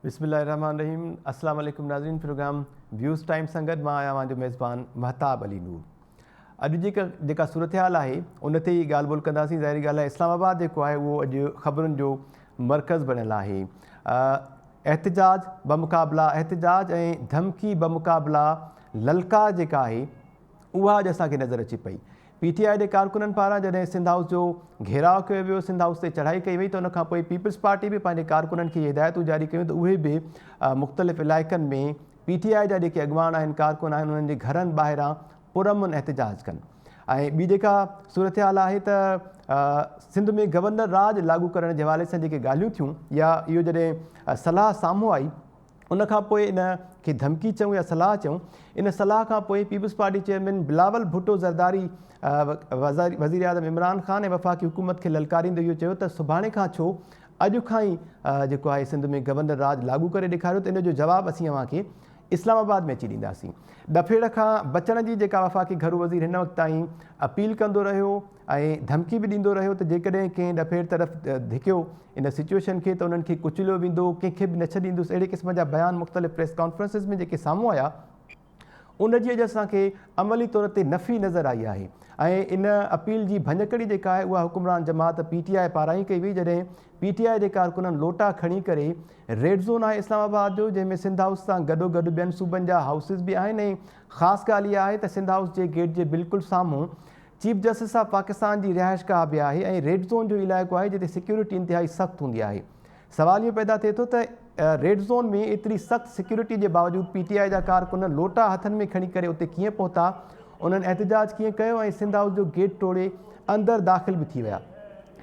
بسم الله الرحمن الرحيم السلام عليڪم ناظرين پروگرام ويوز ٽائيم سان گڏ مان آهيان اوهان جو ميزبان مهتاب علي نور اڄ جيڪا جيڪا صورتحال آهي ان تي ئي ڳالهه ٻولهه ڪنداسين ظاهري ڳالهه آهي اسلام آباد جيڪو آهي اهو اڄ خبرن جو مرڪز بڻيل آهي احتجاج بمقابلا احتجاج ۽ ڌمڪي بمقابلا للڪار جيڪا آهي اها اڄ اسان کي نظر اچي پئي پي ٽي آء جي ڪارڪنن پاران جڏهن سنڌ هائوس جو گهيراء ڪيو ويو، سنڌ هائوس تي چڙهائي ڪئي وئي ته ان کان پوء پيپلز پارٽي به پنهنجي ڪارڪنن کي اهي هدايتون جاري ڪيون ته اهي به مختلف علائقن ۾ پي ٽي آء جا جيڪي اڳواڻ آهن، ڪارڪن آهن انهن جي گهرن ٻاهران پرامن احتجاج ڪن ۽ ٻي جيڪا صورتحال آهي ته سنڌ ۾ گورنر راڄ لاڳو ڪرڻ جي حوالي سان جيڪي ڳالهيون ٿيون يا اهو جڏهن صلاح سامهون آئي ان کان پوء ان کي ڌمڪي چئون يا صلاح چئون، ان صلاح کان پوء Peoples Party chairman Bilawal Bhutto Zardari وزيراعظم عمران خان ۽ وفاقي حڪومت کي للڪاريندي اهو چيو ته سڀاڻي کان ڇو اڄ کان ئي جيڪو آهي سنڌ ۾ گورنر راڄ لاڳو ڪري ڏيکاريو ته ان جو جواب اسين اوهان کي اسلام آباد ۾ اچي ڏينداسين. ڏڦيڙ کان بچڻ جي جيڪا وفاقي گهرو وزير هن وقت تائين اپيل ڪندو رهيو ۽ ڌمڪي به ڏيندو رهيو ته جيڪڏهن ڪنهن ڏڦيڙ طرف ڌڪيو ان سچوئيشن کي ته انهن کي ڪچليو ويندو، ڪنهن کي به نه ڇڏيندس اهڙي قسم جا بيان مختلف پريس ڪانفرنسز ۾ جيڪي سامهون آيا ان جي اڄ اسان کي عملي طور تي نفي نظر آئي آهي ۽ ان اپيل جي ڀڃڪڙي جيڪا آهي اها حڪمران جماعت پي ٽي آء پاران ئي ڪئي وئي جڏهن پي ٽي آء جي ڪارڪنن لوٽا کڻي ڪري ريڊ زون آهي اسلام آباد جو جنهن ۾ سنڌ هائوس سان گڏوگڏ ٻين صوبن جا هائوسز به آهن ۽ خاص ڳالهه اها آهي ته سنڌ هائوس جي گيٽ جي بلڪل سامهون چيف جسٽس آف پاڪستان جي رهائشگاهه به آهي ۽ ريڊ زون جو علائقو آهي جتي سيڪيورٽي انتهائي سخت هوندي آهي. سوال اهو پيدا ٿئي ٿو ته ريڊ زون ۾ ايتري سخت سيڪيورٽي جي باوجود پي ٽي آء جا ڪارڪن لوٽا هٿن ۾ کڻي ڪري اتي ڪيئن پهتا، انهن احتجاج ڪيئن ڪيو ۽ سنڌ هائوس جو گيٽ ٽوڙي اندر داخل به ٿي ويا.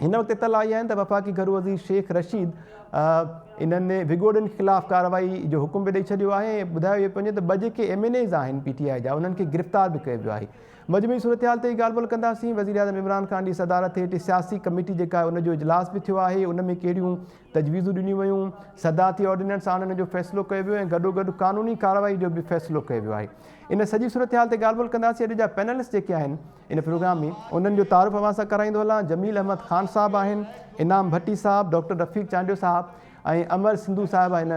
هن وقت اطلاع آئي آهن ته وفاقي گهرو وزير شيخ رشيد انهن وڳوڙين خلاف ڪارروائي جو حڪم به ڏئي ڇڏيو آهي ۽ ٻڌايو ويو پيو وڃي ته ٻه جيڪي ايم اين ايز آهن پي ٽي آء جا انهن کي گرفتار به ڪيو ويو آهي. مجموعي صورتحال تي ئي ڳالهه ٻولهه ڪنداسين، وزيراعظم عمران خان جي صدارت هيٺ سياسي ڪميٽي جيڪا آهي ان جو اجلاس به ٿيو آهي، ان ۾ ڪهڙيون تجويزون ڏنيون ويون، صدارتي آرڊيننس آڻڻ جو فيصلو ڪيو ويو ۽ گڏوگڏ قانوني ڪارروائي جو به فيصلو ڪيو ويو آهي. ان سڄي صورتحال تي ڳالهه ٻولهه ڪنداسين، اڄ جا پينلسٽ جيڪي آهن ان پروگرام ۾ انهن جو تعارف اوهان سان ڪرائيندو هلان، جميل احمد خان صاحب آهن، انعام ڀٽي صاحب، ڊاڪٽر رفيق چانڊيو صاحب ۽ امر سنڌو صاحبه هن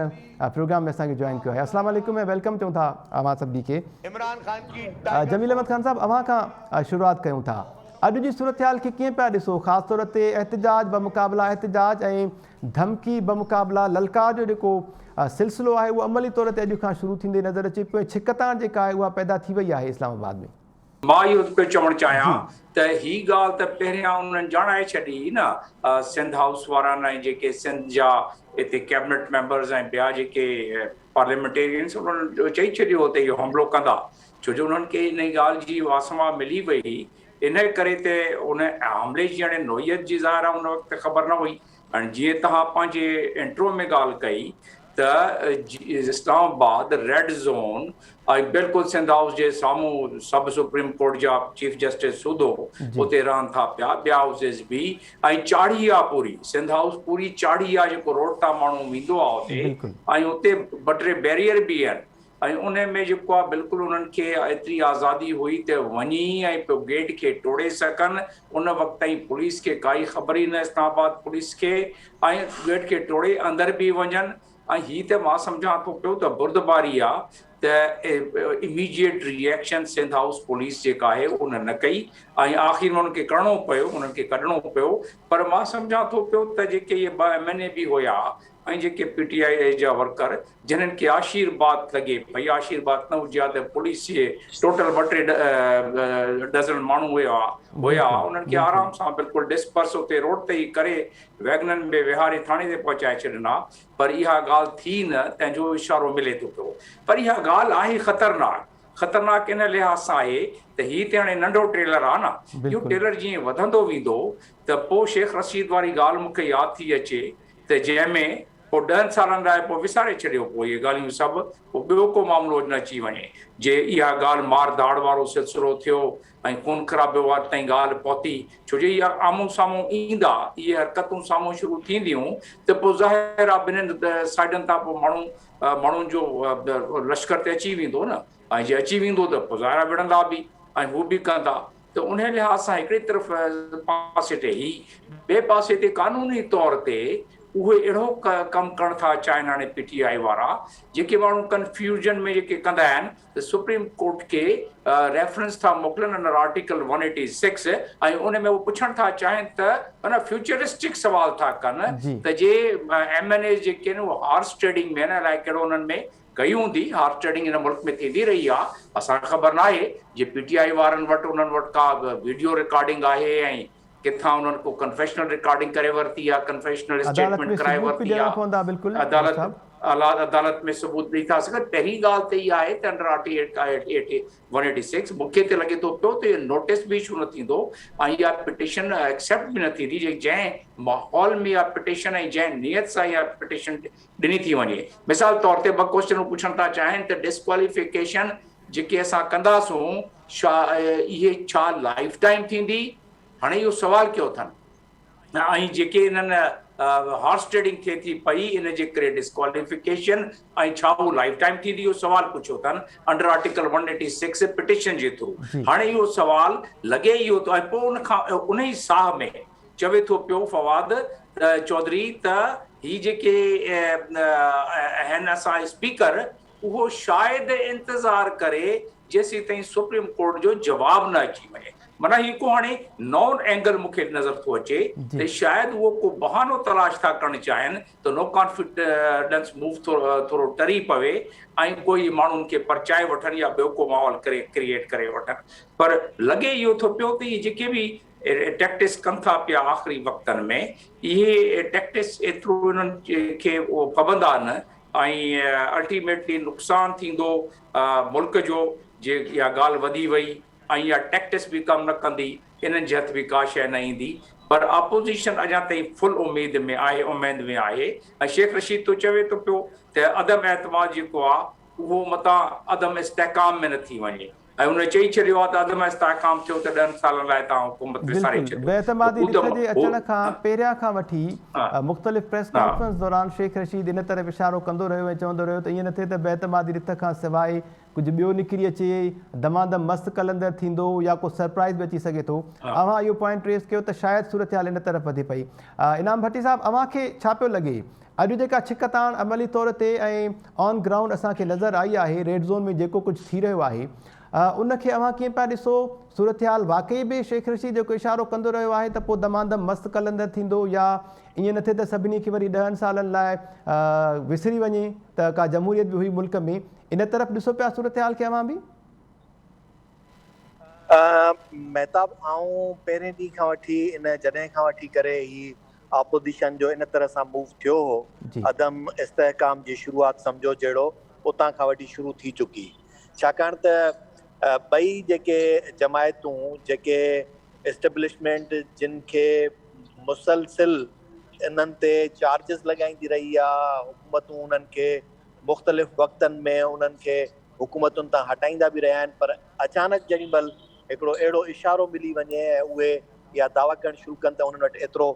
پروگرام ۾ اسان کي جوائن ڪيو آهي. السلام عليڪم ۽ welcome چئون ٿا اوهان سڀني کي. عمران خان ڪي ٽائيگر جميل احمد خان صاحب اوهان کان شروعات ڪيون ٿا. اڄ جي صورتحال کي ڪيئن پيا ڏسو خاص طور تي احتجاج بمقابلا احتجاج ۽ ڌمڪي بمقابلا للڪار جو جيڪو سلسلو آهي اهو عملي طور تي اڄ کان شروع ٿيندي نظر اچي پيو ۽ ڇڪتاڻ جيڪا آهي اها پيدا ٿي وئي آهي اسلام آباد ۾. مان اهو پيو چوڻ چاهيان ته هي ڳالهه ته پهريان انهن ڄاڻائي ڇڏي هئي نه سنڌ هائوس وارن ۽ جيڪي سنڌ جا هتي ڪيبنٽ ميمبرز ۽ ٻيا جيڪي پارليامينٽيرينس انهن چئي ڇڏيو هو ته اهو حملو ڪندا ڇو جو انهن کي انهي ڳالهه جي واسما ملي وئي هئي انهي ڪري ته ان حملي جي هاڻي نوعيت جي ظاهر آهي ان وقت خبر نه هئي هاڻي جيئن توهان پنهنجي انٽرو ۾ ڳالهه ڪئي ته اسلام آباد ريڊ زون ۽ بلڪل سنڌ هائوس جي سامهون سڀ سپريم ڪورٽ جا چيف جسٽس سوڌو اتي رهن ٿا پيا ٻيا هائوسز به ۽ چاڙهي آ پوري سنڌ هائوس پوري چاڙهي آ جيڪو روڊ تان ماڻهو ويندو آ اتي ۽ اتي ٻه ٽي بيريئر به آهن ۽ انهي ۾ جيڪو آ بلڪل انهن کي ايتري آزادي هئي ته وڃي ۽ پيو گيٽ کي ٽوڙي سگهن ان وقت تائين پوليس کي ڪائي خبر ئي نه اسلام آباد پوليس کي ۽ گيٽ کي ٽوڙي اندر به وڃن ۽ هي ته مان سمجهان ٿو پيو ته بردباري آ ته immediate reaction Sindh house police جيڪا آهي ان نه ڪئي ۽ آخر ۾ انهن کي ڪرڻو پيو انهن کي ڪڍڻو پيو پر مان سمجهان ٿو پيو ته جيڪي اهي ٻه ايم اين اي به هيا ۽ جيڪي پي ٽي آء جا ورڪر جنھن کي آشيرباد لڳي پئي آشيرباد نه هجي ها ته پوليس جي ٽوٽل ٻه ٽي ڊزن ماڻهو هيا هيا انهن کي آرام سان بلڪل ڊسپرس اتي روڊ تي ئي ڪري ويگنن ۾ ويهاري ٿاڻي تي پهچائي ڇڏن ها پر اها ڳالهه ٿي نه تنهن جو اشارو ملي ٿو پيو پر اها ڳالهه آهي خطرناڪ خطرناڪ ان لحاظ سان آهي ته هي ته هاڻي ننڍو ٽريلر آهي نه اهو ٽريلر جيئن وڌندو ويندو ته پوء شيخ رشيد واري ڳالهه مون کي ياد ٿي اچي ته جنهن ۾ پوء ڏهن سالن لاء پوء وساري ڇڏيو پوء اهي ڳالهيون سڀ پوء ٻيو ڪو معاملو نه اچي وڃي جي اها ڳالهه مار ڌاڙ وارو سلسلو ٿيو ۽ خون خرابي واري تائين ڳالهه پهتي ڇو جو اهي آمهون سامهون ايندا اهي حرڪتون سامهون شروع ٿينديون ته پوء ظاهر آهي ٻنهين سائيڊن تان پوء ماڻهو ماڻهن جو لشڪر ته اچي ويندو نه ۽ جي اچي ويندو ته پوء ظاهر آهي وڙهندا به ۽ هو به ڪندا ته انهي لحاظ سان هڪڙي طرف پاسي تي هي ٻئي پاسي تي قانوني طور تي اهي اهڙو ڪم ڪرڻ ٿا چاهين هاڻي پي ٽي آء وارا جيڪي ماڻهو ڪنفيوزن ۾ جيڪي ڪندا آهن ته سپريم ڪورٽ کي ريفرنس ٿا موڪلن انڊر آرٽيڪل 186 ۽ ان ۾ هو پڇڻ ٿا چاهين ته ان فيوچرسٽڪ سوال ٿا ڪن ته جي ايم اين ايز جيڪي آهن اهي هارس ٽريڊنگ ۾ آهن الائي ڪهڙو انهن ۾ ڪئي هوندي هارس ٽريڊنگ هن ملڪ ۾ ٿيندي رهي آهي اسان کي خبر ناهي جي پي ٽي آء وارن وٽ انهن وٽ ڪا ويڊيو رڪارڊنگ آهي ۽ ڪٿان انهن ڪو ڪنفيشنل رڪارڊنگ ڪري ورتي آ، ڪنفيشنل عدالت اسٽيٽمينٽ ۾ ڪرائي ثبوت به ورتي ڏيڻا آ، پوندا بلڪل ڊاڪٽر عدالت صاحب. عدالت ۾ ثبوت ڏئي ٿا سگهن، پهرين ڳالهه ته اها آهي ته انڊر آرٽي 186 مون کي ته لڳي ٿو پيو ته اهو نوٽيس به اشو نه ٿيندو ۽ اها پٽيشن ايڪسيپٽ به نه ٿيندي جي جنهن ماحول ۾ اها پٽيشن ۽ جنهن نيت سان اها پٽيشن ڏني ٿي وڃي مثال طور تي ٻه ڪوئسچن هو پڇڻ ٿا چاهين ته ڊسڪواليفڪيشن جيڪي اسان ڪنداسون ڇا اهي ڇا لائف ٽائيم ٿيندي هاڻي اهو سوال ڪيو اٿن ۽ جيڪي انهن هارس ٽريڊنگ ٿئي ٿي پئي ان جي ڪري ڊسڪواليفڪيشن ۽ ڇا هو لائف ٽائيم ٿيندي اهو سوال پڇيو اٿن انڊر آرٽيڪل 186 پٽيشن جي ٿرو هاڻي اهو سوال لڳي اهو ٿو ۽ پوء ان کان ان ئي ساهه ۾ چوي ٿو پيو فواد چوڌري ته هي جيڪي آهن اسان اسپيڪر اهو شايد انتظار ڪري جيسيتائين سپريم ڪورٽ جو جواب نه اچي وڃي. معنيٰ هي ڪو هاڻي نئون اينگل مون کي نظر ٿو اچي ته شايد اهو ڪو بهانو تلاش ٿا ڪرڻ چاهين ته نو ڪانفيڊنس موو ٿورو ٽري پوي ۽ ڪوئي ماڻهن کي پرچائي وٺن يا ٻيو ڪو ماحول ڪريئيٽ ڪري وٺن پر لڳي اهو ٿو پيو ته اهي جيڪي به ٽيڪٽس ڪن ٿا پيا آخري وقتن ۾ اهي ٽيڪٽس ايترو انهن کي ڦٻندا نه ۽ الٽيميٽلي نقصان ٿيندو ملڪ جو جي اها ڳالهه وڌي وئي ۽ اها ٽيڪٽس به ڪم نه ڪندي انهن جي هٿ به ڪا شيء نه ايندي پر اپوزيشن اڃا تائين فل اميد ۾ آهي اميد ۾ آهي ۽ شيخ رشيد تو چوي ٿو پيو ته عدم اعتماد جيڪو آهي اهو متان عدم استحڪام ۾ نه ٿي وڃي ۽ هن چئي ڇڏيو آهي ته عدم استحڪام ٿيو ته ڏهن سالن لاء توهان حڪومت وساري بلڪل ڇڏيو بي ته اعتمادي هو رٿ ته جي هو اچڻ کان پهريان کان وٺي مختلف پريس ڪانفرنس دوران شيخ رشيد ان طرف اشارو ڪندو رهيو ۽ چوندو رهيو ته ائين نه ٿئي ته بي اعتمادي رٿ کان سواء ڪجهه ٻيو نڪري اچي، دمادم مست قلندر ٿيندو يا ڪو سرپرائز به اچي سگهي ٿو. اوهان اهو پوائنٽ ٽريس ڪيو ته شايد صورتحال ان طرف وڌي پئي. انعام ڀٽي صاحب اوهان کي ڇا پيو لڳي اڄ جيڪا ڇڪتاڻ عملي طور تي ۽ آن گرائونڊ اسان کي نظر آئي آهي، ريڊ زون ۾ جيڪو ڪجهه ٿي رهيو آهي، ان کي اوهان ڪيئن پيا ڏسو؟ صورتحال واقعي به شيخ رشيد جيڪو اشارو ڪندو رهيو آهي ته پوء دمادم مست قلندر ٿيندو يا ائين نه ٿئي ته سڀني کي وري ڏهن سالن لاء وسري وڃي ته ڪا جمهوريت به هئي ملڪ ۾، ان طرف ڏسو پيا صورتحال کي اوهان به؟ مهتاب آئون پهرين ڏينهن کان وٺي ان جڏهن کان وٺي ڪري هي آپوزيشن جو ان طرح سان موو ٿيو هو عدم استحڪام جي شروعات سمجهو جهڙو اتان کان وٺي شروع ٿي چڪي ڇاڪاڻ ته ٻئي جيڪي جماعتون جيڪي اسٽيبلشمينٽ جن کي مسلسل انهن تي چارجز لڳائيندي رهي آ حڪومتون انهن کي مختلف وقتن ۾ انهن کي حڪومتن تان هٽائيندا به رهيا آهن پر اچانڪ جيڏي مهل هڪڙو اهڙو اشارو ملي وڃي ۽ اهي اها دعويٰ ڪرڻ شروع ڪن ته انهن وٽ ايترو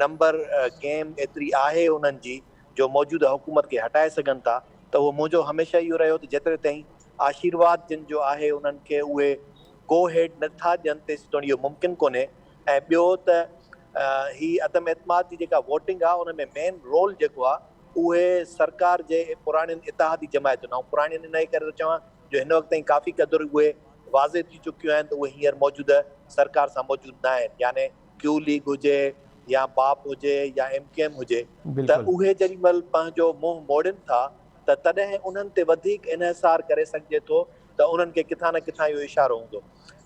نمبر گيم ايتري آهي انهن جي جو موجوده حڪومت کي هٽائي سگهن ٿا ته اهو منهنجو هميشه اهو رهيو ته جيتري تائين آشيرواد جن جو آهي انهن کي اهي گو هيڊ نه ٿا ڏين تيسين اهو ممڪن ڪونهي ۽ ٻيو ته هي عدم اعتماد جي جيڪا ووٽنگ آهي ان ۾ مين رول جيڪو آهي اهي سرڪار جي پراڻين اتحادي جماعتن آئون پراڻين انهيء ڪري ٿو چوان جو هن وقت تائين ڪافي قدر اهي واضح ٿي چڪيون آهن ته اهي هينئر موجوده سرڪار سان موجود نه آهن يعني ڪيو ليگ هجي يا باپ هجي يا ايم ڪيو ايم هجي ته اهي جيڏي مهل پنهنجو منهن موڙين ٿا ته تڏهن انهن تي وڌيڪ انحصار ڪري سگهجي ٿو ته انهن کي ڪٿان نه ڪٿان اهو اشارو هوندو.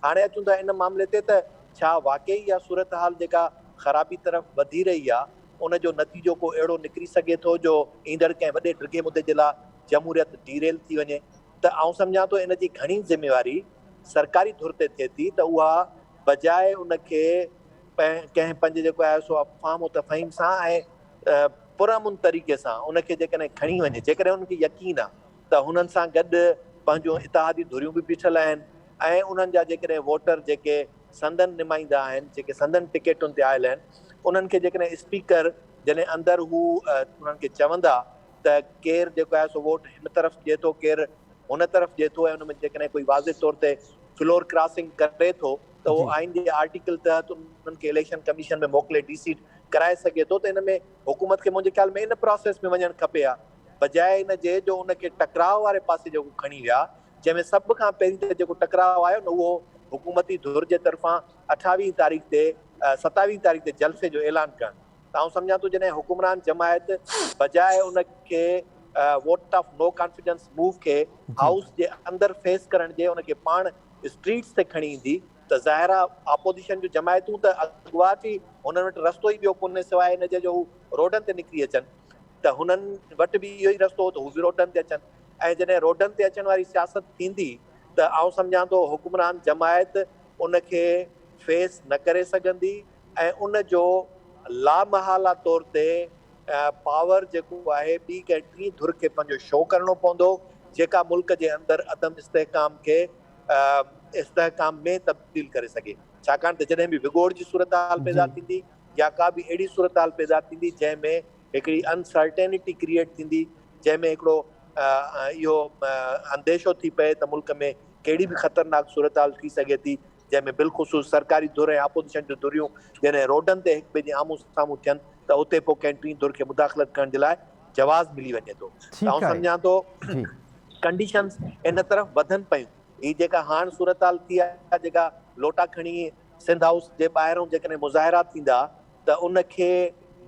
هاڻي اچون ٿا ان معاملي تي ته ڇا واقعي اها صورتحال جيڪا خرابي طرف وڌي رهي آهي ان جو نتيجو ڪو اهڙو نڪري سگهي ٿو جو ايندڙ ڪنهن وڏي ڊگهي مدي جي لاء جمهوريت ڊي ريل ٿي وڃي ته آئون سمجهان ٿو ان جي گهڻي ذميواري سرڪاري ڌر تي ٿئي ٿي ته اها بجاء ان کي ڪنهن پنهنجي جيڪو آهي سو افهام و تفهيم سان ۽ پرامن طريقي سان ان کي جيڪڏهن کڻي وڃي جيڪڏهن انهن کي يقين آهي ته هنن سان گڏ پنهنجون اتحادي ڌريون به بيٺل آهن ۽ انهن جا جيڪڏهن ووٽر جيڪي سندن نمائندا آهن، جيڪي سندن ٽڪيٽن تي آيل آهن، انهن کي جيڪڏهن اسپيڪر جڏهن اندر هو انهن کي چوندا ته ڪير جيڪو آهي سو ووٽ هن طرف ڏئي ٿو ڪير هن طرف ڏئي ٿو ۽ ان ۾ جيڪڏهن ڪوئي واضح طور تي فلور ڪراسنگ ڪري ٿو ته اهو آئين جي آرٽيڪل تحت انهن کي اليڪشن ڪميشن ۾ موڪلي ڊي سيٽ ڪرائي سگهي ٿو ته ان ۾ حڪومت کي منهنجي خيال ۾ ان پراسيس ۾ وڃڻ کپي ها بجاء ان جي جو ان کي ٽڪراء واري پاسي جيڪو کڻي ويا جنهن ۾ سڀ کان پهرين ته جيڪو ٽڪراء آيو نه اهو حڪومتي ڌر جي طرفان اٺاويهين تاريخ تي ستاويهين تاريخ تي جلسي جو اعلان ڪرڻ ته آئون سمجهان ٿو جڏهن حڪمران جماعت بجاء ان کي vote of no confidence move کي هائوس جي اندر فيس ڪرڻ جي ان کي پاڻ اسٽريٽس تي کڻي ايندي ته ظاهر آ آپوزيشن جون جماعتون ته اڳواٽ ئي هنن وٽ رستو ئي ٻيو ڪونهي سواء ان جي جو هو روڊن تي نڪري اچن ته هنن وٽ به اهو ئي رستو هو ته هو به روڊن تي اچن ۽ جڏهن روڊن تي اچڻ واري سياست ٿيندي ته آئون سمجهان ٿو حڪمران جماعت ان کي فيس نه ڪري سگهندي ۽ ان جو لامحاله طور تي پاور جيڪو آهي ٻي ڪنهن ٽين ڌر کي پنهنجو شو ڪرڻو پوندو جيڪا ملڪ جي اندر عدم استحڪام کي استحڪام ۾ تبديل ڪري سگهي ڇاڪاڻ ته جڏهن به وڳوڙ جي صورتحال پيدا ٿيندي يا ڪا به اهڙي صورتحال پيدا ٿيندي جنهن ۾ هڪڙي انسرٽينٽي ڪريئيٽ ٿيندي جنهن ۾ هڪڙو اهو انديشو ٿي پئي ته ملڪ ۾ ڪهڙي به خطرناڪ صورتحال ٿي سگهي ٿي جنهن ۾ بالخصوص سرڪاري ڌر ۽ اپوزيشن جون ڌريون جڏهن روڊن تي هڪ ٻئي جي آمهون سامهون ٿين ته اتي پوء ڪنهن ٽين ڌر کي مداخلت ڪرڻ جي لاء جواز ملي وڃي ٿو ته آئون سمجهان ٿو ڪنڊيشنز ان طرف وڌن پيون. هي جيڪا هاڻ صورتحال ٿي آهي جيڪا لوٽا کڻي سنڌ هائوس جي ٻاهرون جيڪڏهن مظاهرا ٿيندا ته ان کي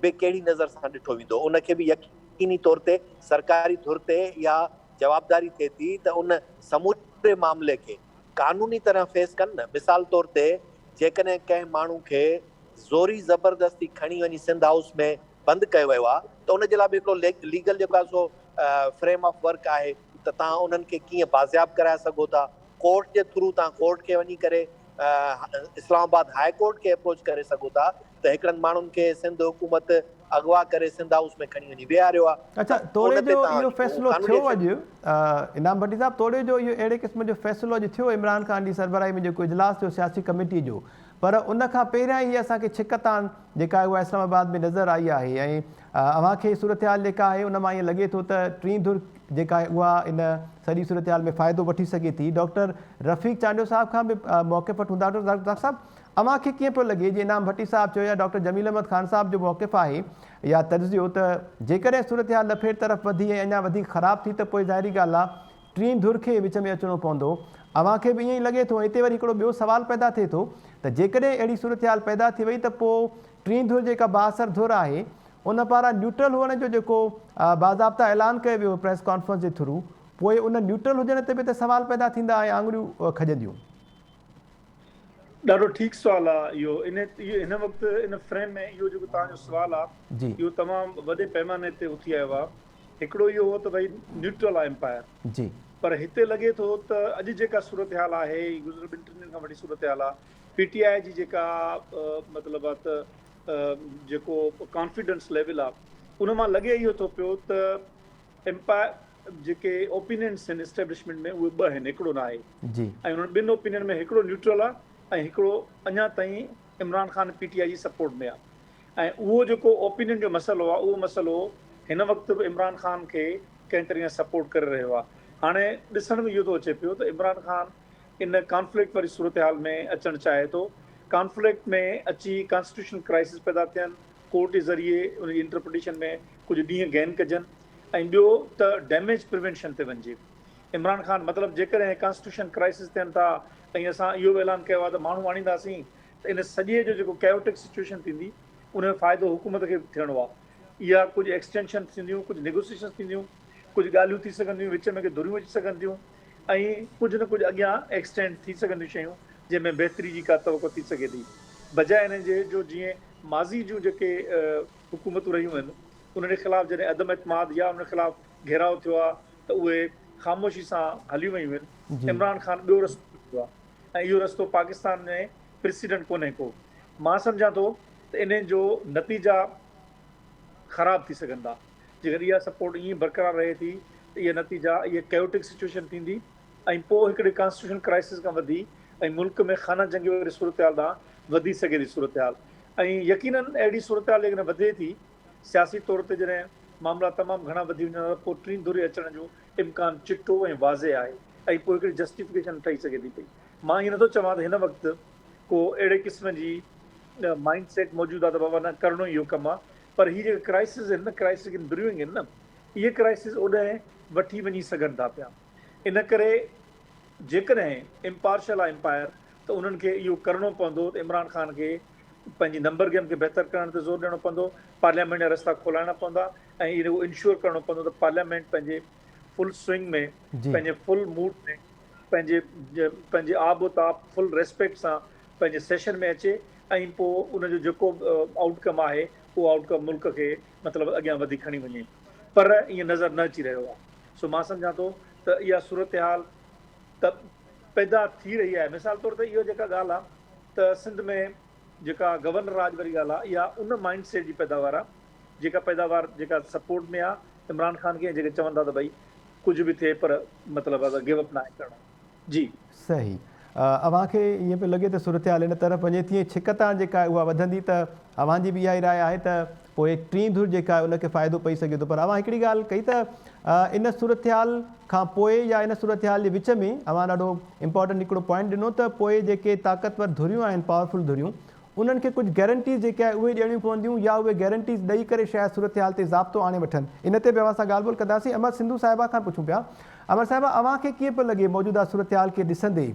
به ڪهڙي نظر سان ڏٺو ويندو ان کي به يقيني طور تي سرڪاري ڌر تي اها جوابداري ٿئي ٿي ته ان سموري معاملي کي قانوني طرح فيس ڪن نه، مثال طور تي جيڪڏهن ڪنهن ماڻهو کي زوري زبردستي کڻي وڃي سنڌ هائوس ۾ بند ڪيو ويو آهي ته ان جي لاء به هڪڙو ليگل جيڪو آهي سو فريم آف ورڪ آهي ته توهان انهن کي ڪيئن بازياب ڪرائي سگهو ٿا، ڪورٽ جي ٿرو توهان ڪورٽ کي وڃي ڪري اسلام آباد هاء ڪورٽ کي اپروچ ڪري سگهو ٿا ته هڪڙن ماڻهن کي سنڌ حڪومت اغوا ڪري سنڌ هائوس ۾ کڻي وڃي ويهاريو آهي اڇا ته توڙي ان تي جو توهان اهو فيصلو قانوني ٿيو ايڪشن اڄ انعام ڀٽي صاحب توڙي جو اهو اهڙي قسم جو فيصلو اڄ ٿيو عمران خان جي سربراهي ۾ جيڪو اجلاس ٿيو سياسي ڪميٽي جو پر ان کان پهريان ئي اسان کي ڇڪتاڻ جيڪا آهي اها اسلام آباد ۾ نظر آئي آهي ۽ اوهان کي صورتحال جيڪا آهي ان مان ائين لڳي ٿو ته ٽين ڌر جيڪا آهي اها ان سڄي صورتحال ۾ فائدو وٺي سگهي ٿي. ڊاڪٽر رفيق چانڊيو صاحب کان به موقف وٺون ٿا. ڊاڪٽر صاحب اوهان کي ڪيئن پيو لڳي جيئن انعام ڀٽي صاحب چيو يا ڊاڪٽر جميل احمد خان صاحب جو موقف آهي يا تجزيو ته جيڪڏهن صورتحال ڏڦيڙ طرف وڌي ۽ اڃا وڌيڪ خراب ٿي ته پوء ظاهري ڳالهه آهي ٽين ڌر کي وچ ۾ اچڻو پوندو. اوهان کي به ائين ئي لڳي ٿو ۽ اتي وري هڪڙو ٻيو سوال پيدا ٿئي ٿو ته جيڪڏهن اهڙي صورتحال پيدا ٿي وئي ته پوء ٽين ڌر جيڪا بااثر ڌر آهي ان پاران نيوٽرل هئڻ جو جيڪو باضابطا اعلان ڪيو ويو پريس ڪانفرنس جي ٿرو پوء ان نيوٽرل هجڻ تي به ته سوال پيدا ٿيندا ۽ آڱريون کڄنديون. ڏاڍو ٺيڪ سوال آ اهو ان هن وقت ان فريم ۾ اهو جيڪو توهان جو سوال آ اهو تمام وڏي پيماني تي اٿي آيو آ هڪڙو اهو هو ته ڀئي نيوٽرل آ امپائر جي. پر هتي لڳي ٿو ته اڄ جيڪا صورتحال آهي گذريل ٻن ٽن ڏينهن کان وٺي صورتحال آ پي ٽي آء جي جيڪا مطلب آ ته جيڪو ڪانفيڊنس ليول آ ان مان لڳي اهو ٿو پيو ته امپائر جيڪي اوپينينس آهن اسٽيبلشمينٽ ۾ اهي ٻه آهن هڪڙو نه آهي جي. ۽ انهن ٻن اوپينين ۾ هڪڙو نيوٽرل آ ۽ هڪڙو اڃا تائين عمران خان پي ٽي آء جي سپورٽ ۾ آ ۽ اهو جيڪو اوپينين جو مسئلو آ اهو مسئلو هن وقت به عمران خان کي ڪنهن طريقي سان سپورٽ ڪري رهيو آ هاڻي ڏسڻ ۾ اهو ٿو اچي پيو ته عمران خان ان ڪانفلڪٽ واري صورتحال ۾ اچڻ چاهي ٿو ڪانفلڪٽ ۾ اچي ڪانسٽيٽيوشنل ڪرائسس پيدا ٿين ڪورٽ جي ذريعي ان جي انٽرپريٽيشن ۾ ڪجهه ڏينهن گين ڪجن ۽ ٻيو ته ڊيميج پريونشن تي وڃجي عمران خان مطلب جيڪڏهن ڪانسٽيٽيوشن ڪرائسس ٿين ٿا ۽ اسان اهو به اعلان ڪيو آهي ته ماڻهو آڻينداسين ته ان سڄي جو جيڪو ڪيوٽڪ سچوئيشن ٿيندي ان ۾ فائدو حڪومت کي به ٿيڻو آهي اها ڪجهه ايڪسٽينشن ٿينديون ڪجهه نيگوسيشنز ٿينديون ڪجهه ڳالهيون ٿي سگهن ٿيون وچ ۾ ڪي ڌريون اچي سگهن ٿيون ۽ ڪجهه نه ڪجهه اڳيان ايڪسٽينڊ ٿي سگهن ٿيون شيون جنهن ۾ بهتري جي ڪا توقع ٿي سگهي ٿي بجاء ان جي جو جيئن ماضي جون جيڪي حڪومتون رهيون آهن انهن جي خلاف جڏهن عدم اعتماد يا انهن خلاف گهيراء ٿيو آهي ته اهي خاموشي سان هليون ويون آهن عمران خان ٻيو رستو چونڊيو آهي ۽ اهو رستو پاڪستان ۾ پريسيڊنٽ ڪونهي ڪو مان سمجهان ٿو ته انهن جو نتيجا خراب ٿي سگهن ٿا جيڪڏهن اها سپورٽ ائين برقرار رهي ٿي ته اهي نتيجا اهي ڪيوٽڪ سچوئيشن ٿيندي ۽ پوء هڪڙي ڪانسٽيٽيوشنل ڪرائسس کان وڌي ۽ ملڪ ۾ خانه جنگي واري صورتحال ڏانهن وڌي سگهي ٿي صورتحال ۽ يقينن اهڙي صورتحال جيڪڏهن وڌي ٿي سياسي طور تي جڏهن معاملا تمام گهڻا وڌي وڃن ٿا ته پوء ٽين ڌري اچڻ جو امڪان چٽو ۽ واضح آهي ۽ پوء هڪڙي جسٽيفڪيشن ٺهي سگهي ٿي پئي مان ائين نٿو چوان ته هن وقت ڪو اهڙي قسم جي مائنڊ سيٽ موجود آهي ته بابا نه ڪرڻو ئي اهو ڪم آهي پر هي جيڪا ڪرائسز آهن نه ڪرائسز ان بريونگ آهن نه اهي ڪرائسز اوڏانهن وٺي وڃي سگهن ٿا پيا ان ڪري جيڪڏهن امپارشل آهي امپائر ته انهن کي اهو ڪرڻو پوندو ته عمران خان کي پنهنجي نمبر گيم کي بهتر ڪرڻ تي زور ڏيڻو پوندو، پارليامينٽ جا رستا کولائڻا پوندا ۽ اهو انشور ڪرڻو پوندو ته پارليامينٽ پنهنجي فل سوئنگ ۾ پنهنجي فل موڊ ۾ پنهنجي پنهنجي آب و تاب فل ريسپيڪٽ سان پنهنجي سيشن ۾ اچي ۽ پوء ان جو جيڪو به آئوٽ ڪم آهي اهو آئوٽ ڪم ملڪ کي مطلب اڳيان وڌي کڻي وڃي پر ائين نظر نه اچي رهيو آهي سو مان سمجهان ٿو ته اها صورتحال ته پيدا ٿي رهي آهي مثال طور تي اهو جيڪا ڳالهه آهي ته سنڌ ۾ جيڪا گورنر راڄ واري ڳالهه آهي اها ان مائنڊ سيٽ جي پيداوار آهي جيڪا پيداوار جيڪا سپورٽ ۾ آهي عمران خان کي ۽ جيڪي چون ٿا ته ڀئي ڪجهه به ٿئي پر مطلب آهي ته گيو اپ ناهي ڪرڻو. جي. صحيح. اوهان کي ائين پيو لڳي ته صورتحال ان طرف وڃي ٿي ۽ ڇڪتاڻ جيڪا آهي اها وڌندي ته اوهان جي به اها ئي راء آهي ته پوء ٽين ڌر جيڪا آهي ان کي فائدو پئي سگهي ٿو پر اوهان هڪڙي ڳالهه ڪئي ته ان صورتحال کان پوء يا ان صورتحال جي وچ ۾ اوهان ڏاڍو امپارٽنٽ هڪڙو پوائنٽ ڏنو ته پوء جيڪي طاقتور ڌريون آهن پاورفل ڌريون انهن کي ڪجهه گيرنٽيز جيڪي آهي اهي ڏيڻيون پونديون يا اهي گيرنٽيز ڏئي ڪري شايد صورتحال تي ضابطو آڻي وٺن ان تي به اوهان سان ڳالهه ٻولهه ڪنداسين امر سنڌو صاحبه کان پڇون پيا امر صاحبه اوهان کي ڪيئن پيو لڳي موجوده صورتحال کي ڏسندي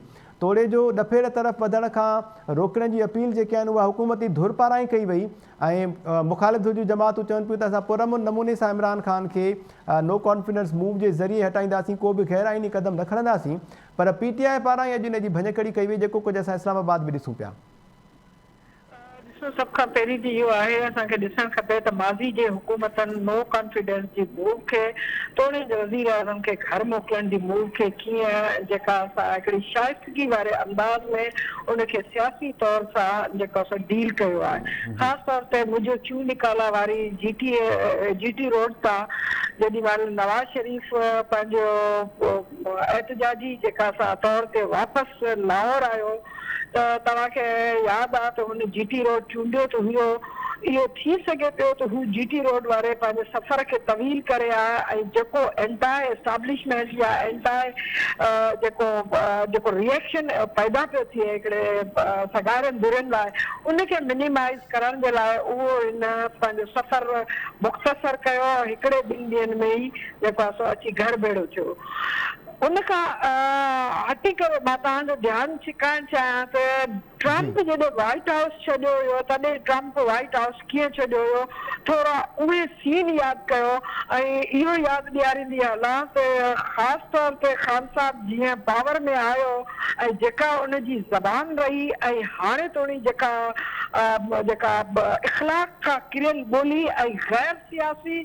توڙي جو ڏڦيڙ طرف وڌڻ کان روڪڻ جي اپيل جيڪي آهن اها حڪومتي ڌر پاران ئي ڪئي وئي ۽ مخالف ڌر جون جماعتون چون پيون ته اسان پرامن نموني سان عمران خان کي نو ڪانفيڊنس موو جي ذريعي هٽائينداسين ڪو به غير آئيني قدم نه کڻنداسين پر پي ٽي آء پاران ئي اڄ ان جي ڀڃڪڙي ڪئي وئي جيڪو ڪجهه اسان اسلام آباد ۾ ڏسون پيا. ڏسو سڀ کان پهرين ته اهو آهي اسان کي ڏسڻ کپي ته ماضي جي حڪومتن نو ڪانفيڊنس جي موو کي توڙي وزيراعظم کي گهر موڪلڻ جي موو کي ڪيئن جيڪا سا هڪڙي شائستگي واري انداز ۾ ان کي سياسي طور سان جيڪو سو ڊيل ڪيو آهي خاص طور تي مجهه چون نڪالا واري جي ٽي جي ٽي روڊ تان جيڏي مهل نواز شريف پنهنجو احتجاجي جيڪا سا طور تي واپس لاهور آيو ته توهان کي ياد آ ته هن جي ٽي روڊ چونڊيو ته هيو، اهو ٿي سگهي پيو ته هو جي ٽي روڊ واري پنهنجي سفر کي طويل ڪري ها ۽ جيڪو اينٽاء اسٽابلشمينٽ يا اينٽاء جيڪو جيڪو ري ايڪشن پيدا پيو ٿئي هڪڙي سگهارين ڌرين لاء ان کي منيمائيز ڪرڻ جي لاء اهو هن پنهنجو سفر مختصر ڪيو ۽ هڪڙي ٻن ڏينهن ۾ ئي جيڪو آ سو اچي گهر ڀيڙو ٿيو. ان کان هٽي ڪري مان توهان جو ڌيان ڇڪائڻ چاهيان ته ٽرمپ جڏهن وائيٽ هائوس ڇڏيو هيو تڏهن ٽرمپ وائيٽ هائوس ڪيئن ڇڏيو هيو ٿورا اهي سين ياد ڪيو ۽ اهو ياد ڏياريندي هلان ته خاص طور تي خان صاحب جيئن پاور ۾ آيو ۽ جيڪا ان جي زبان رهي ۽ هاڻي توڻي جيڪا جيڪا اخلاق کان ڪريل ٻولي ۽ غير سياسي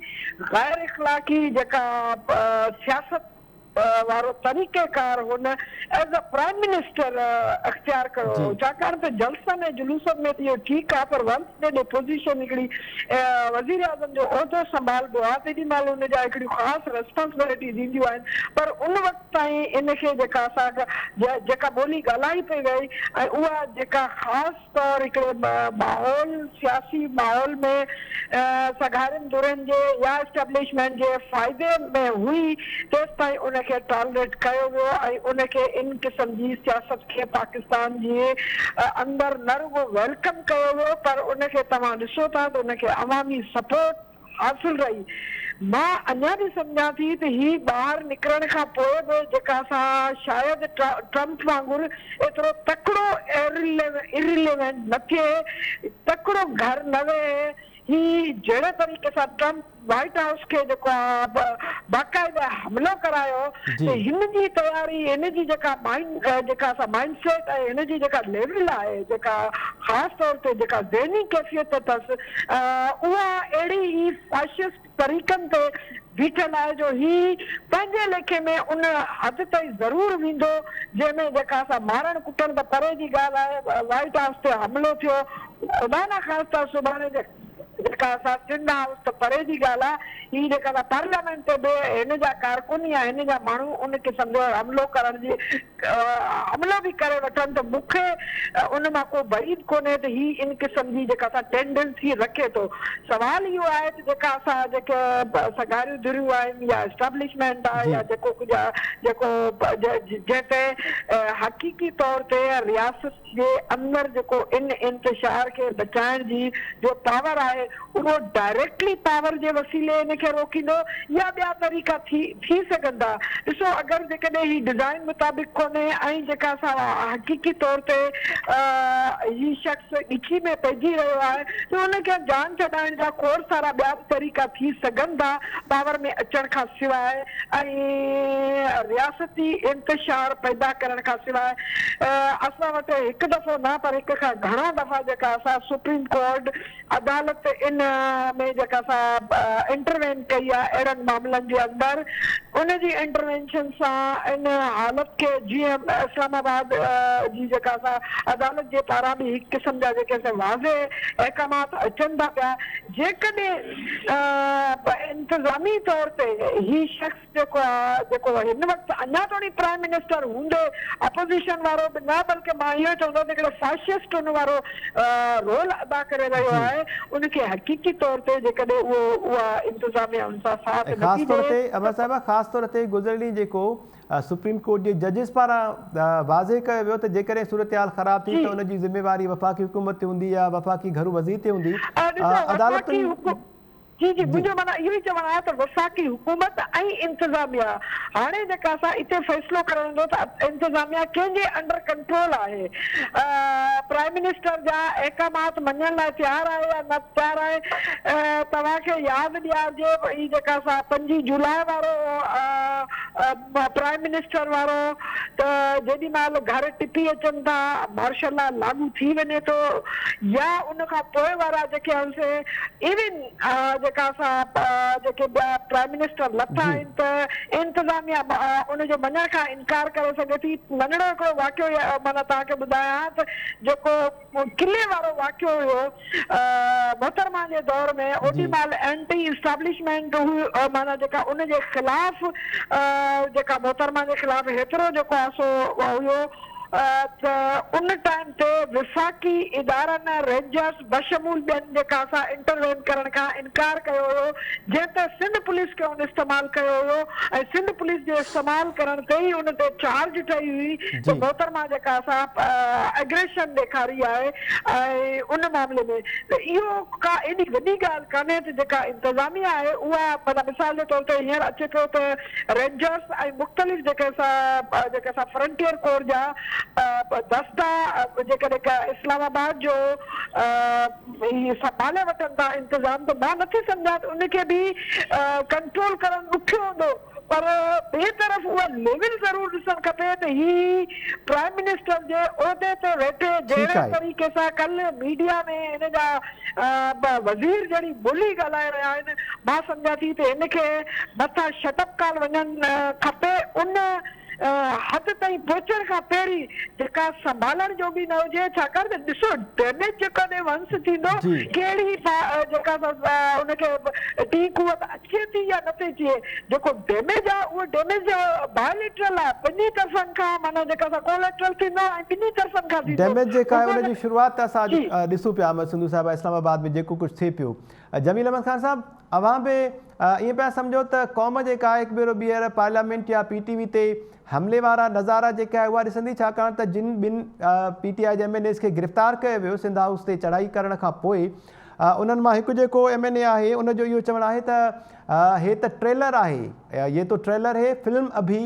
غير اخلاقي جيڪا سياست وارو طريقه ڪار هن ايز ا پرائم منسٽر اختيار ڪيو هو ڇاڪاڻ ته جلسن ۽ جلوسن ۾ ته اهو ٺيڪ آهي پر ونس جڏهن پوزيشن هڪڙي وزيراعظم جو عهدو سنڀالبو آهي تيڏي مهل ان جا هڪڙيون خاص ريسپانسبلٽيز اينديون آهن پر ان وقت تائين ان کي جيڪا اسان جيڪا ٻولي ڳالهائي پئي وئي ۽ اها جيڪا خاص طور هڪڙي ماحول سياسي ماحول ۾ سگهارين ڌرين جي يا اسٽيبلشمينٽ جي فائدي ۾ هئي تيستائين ان کي ٽالريٽ ڪيو ويو ۽ ان کي ان قسم جي سياست کي پاڪستان جي اندر نه رڳو welcome ڪيو ويو پر ان کي توهان ڏسو ٿا ته ان کي عوامي سپورٽ حاصل رهي. مان اڃا به سمجهان ٿي ته هي ٻاهر نڪرڻ کان پوء به جيڪا اسان شايد ٽرمپ وانگر ايترو تڪڙو Irrelevant نه ٿئي، تڪڙو گهر نه ويهي. هي جهڙي طريقي سان ٽرمپ وائيٽ هائوس کي جيڪو آ باقاعده حملو ڪرايو ته هن جي تياري هن جي جيڪا مائنڊ جيڪا اسان مائنڊ سيٽ ۽ هن جي جيڪا ليول آهي جيڪا خاص طور تي جيڪا ذهني ڪيفيت اٿس اها اهڙي ئي فاشسٽ طريقن تي بيٺل آهي جو هي پنهنجي ليکي ۾ ان حد تائين ضرور ويندو جنهن ۾ جيڪا اسان مارڻ ڪٽڻ ته پري جي ڳالهه آهي وائيٽ هائوس تي حملو ٿيو خدا نخواسته سڀاڻي جي. جيڪا اسان سنڌ هائوس ته پري جي ڳالهه آهي هي جيڪا اسان پارليامينٽ تي به هن جا ڪارڪن يا هن جا ماڻهو ان قسم جو حملو ڪرڻ جي حملو به ڪري وٺن ته مون کي ان مان ڪو بعيد ڪونهي ته هي ان قسم جي جيڪا سا ٽينڊنسي رکي ٿو. سوال اهو آهي ته جيڪا اسان جيڪي سگهاريون ڌريون آهن يا اسٽيبلشمينٽ آهي يا جيڪو ڪجهه جيڪو جنهن تي حقيقي طور تي رياست جي اندر جيڪو ان انتشار کي بچائڻ جي جو پاور آهي اهو ڊائريڪٽلي پاور جي وسيلي ان کي روڪيندو يا ٻيا طريقا ٿي ٿي سگهن ٿا. ڏسو اگر جيڪڏهن هي ڊزائين مطابق ڪونهي ۽ جيڪا سا حقيقي طور تي هي شخص ڳچي ۾ پئجي رهيو آهي ته ان کي جان ڇڏائڻ جا کوڙ سارا ٻيا به طريقا ٿي سگهن ٿا پاور ۾ اچڻ کان سواء ۽ رياستي انتشار پيدا ڪرڻ کان سواء اسان وٽ هڪ دفعو نه پر هڪ کان گهڻا دفعا جيڪا سا سپريم ڪورٽ عدالت ان ۾ جيڪا سا انٽروين ڪئي آهي اهڙن معاملن جي اندر ان جي انٽروينشن سان ان حالت کي جيئن اسلام آباد جي جيڪا سا عدالت جي پاران به هڪ قسم جا جيڪي سي واضح احڪامات اچن ٿا پيا جيڪڏهن انتظامي طور تي هي شخص جيڪو آ جيڪو هن وقت اڃا توڻي پرائم منسٽر هوندي اپوزيشن وارو به نه بلڪه مان اهو چوندس ته هڪڙو فاشسٽ ان وارو رول ادا ڪري رهيو آهي ان کي حقيقي طور تي جيڪڏهن اهو اها انتظاميا ان سان ساٿ ۽ خاص نٿي طور ڏي تي امر صاحبه خاص طور تي گذريل ڏينهن جيڪو سپريم ڪورٽ جي ججز پاران واضح ڪيو ويو ته جيڪڏهن صورتحال خراب ٿي ته ان جي ذميواري وفاقي حڪومت تي هوندي يا وفاقي گهرو وزير تي هوندي ڏسو وفاقي عدالتن حڪو جي جي جي. منهنجو معنيٰ اهو ئي چوڻ آهي ته وفاقي حڪومت ۽ انتظاميا هاڻي جيڪا سا اتي فيصلو ڪرڻو هوندو ته انتظاميا ڪنهن جي انڊر ڪنٽرول آهي پرائم منسٽر جا احڪامات مڃڻ لاء تيار آهي يا نه تيار آهي توهان کي ياد ڏيارجي هي جيڪا سا پنجين جولاء وارو پرائم منسٽر وارو ته جيڏي مهل گهر ٽپي اچن ٿا مارشل لا لاڳو ٿي وڃي ٿو يا ان کان پوء وارا جيڪي آهن سي ايون جيڪا اسان جيڪي ٻيا پرائم منسٽر لٿا آهن ته انتظاميا ان جو مڃڻ کان انڪار ڪري سگهي ٿي. ننڍڙو هڪڙو واقعو معنيٰ توهان کي ٻڌايان ته جيڪو قلعي وارو واقعو هيو محترمه جي دور ۾ اوڏي مهل اينٽي اسٽيبلشمينٽ هئي معنيٰ جيڪا ان جي خلاف جيڪا محترمه جي خلاف هيترو جيڪو آهي سو هيو ته ان ٽائيم تي وفاقي ادارن رينجرز بشمول ٻين جيڪا سا انٽروين ڪرڻ کان انڪار ڪيو هيو جنهن تي سنڌ پوليس کي ان استعمال ڪيو هيو ۽ سنڌ پوليس جي استعمال ڪرڻ تي ئي ان تي چارج ٺهي هئي ته محترمه جيڪا سا اگريشن ڏيکاري آهي ۽ ان معاملي ۾ ته اهو ڪا ايڏي وڏي ڳالهه ڪانهي ته جيڪا انتظاميا آهي اها معنيٰ مثال جي طور تي هينئر اچي پيو ته رينجرس ۽ مختلف جيڪي سا جيڪي سا فرنٽيئر ڪور جا دستا جيڪڏهن ڪا اسلام آباد جو هي سنڀالي وٺن ٿا انتظام ته مان نٿي سمجهان ته ان کي به ڪنٽرول ڪرڻ ڏکيو هوندو پر ٻئي طرف اها ليول ضرور ڏسڻ کپي ته هي پرائم منسٽر جي عهدي تي ويٺي جهڙي طريقي سان ڪلهه ميڊيا ۾ هن جا وزير جهڙي ٻولي ڳالهائي رهيا آهن مان سمجهان ٿي ته هن کي مٿان شٽ اپ ڪال وڃڻ کپي ان حد تائين پهچڻ کان پهرين جيڪا سنڀالڻ جوڳي نه هجي ڇاڪاڻ ته ڏسو ڊيميج جيڪڏهن ونس ٿيندو ڪهڙي جيڪا ان کي ٽين قوت اچي ٿي يا نٿي اچي جيڪو ڊيميج آهي اهو ڊيميج بائليٽرل آهي ٻنهي طرفن کان معنيٰ جيڪا سا ڪوليٽرل ٿيندو ۽ ٻنهي طرفن کان ٿيندو ڊيميج جيڪا آهي ان جي شروعات ته اسان اڄ ڏسون پيا احمد سنڌو صاحب اسلام آباد ۾ جيڪو ڪجهه ٿئي پيو جميل احمد خان صاحب اوهان به ائين پيا سمجهو ته قوم جيڪا آهي هڪ ڀيرو ٻيهر پارليامينٽ يا پي ٽي وي تي حملي وارا نظارا جيڪي آهي اها ڏسندي ڇاڪاڻ ته جن ٻن پي ٽي آء جي ايم اين ايز کي گرفتار ڪيو ويو سنڌ هائوس تي چڙهائي ڪرڻ کان پوء انهن مان هڪ جيڪو ايم اين اي آهي ان جو اهو چوڻ آهي ته هي ته ٽريلر آهي يي تو ٽريلر هي فلم اڀي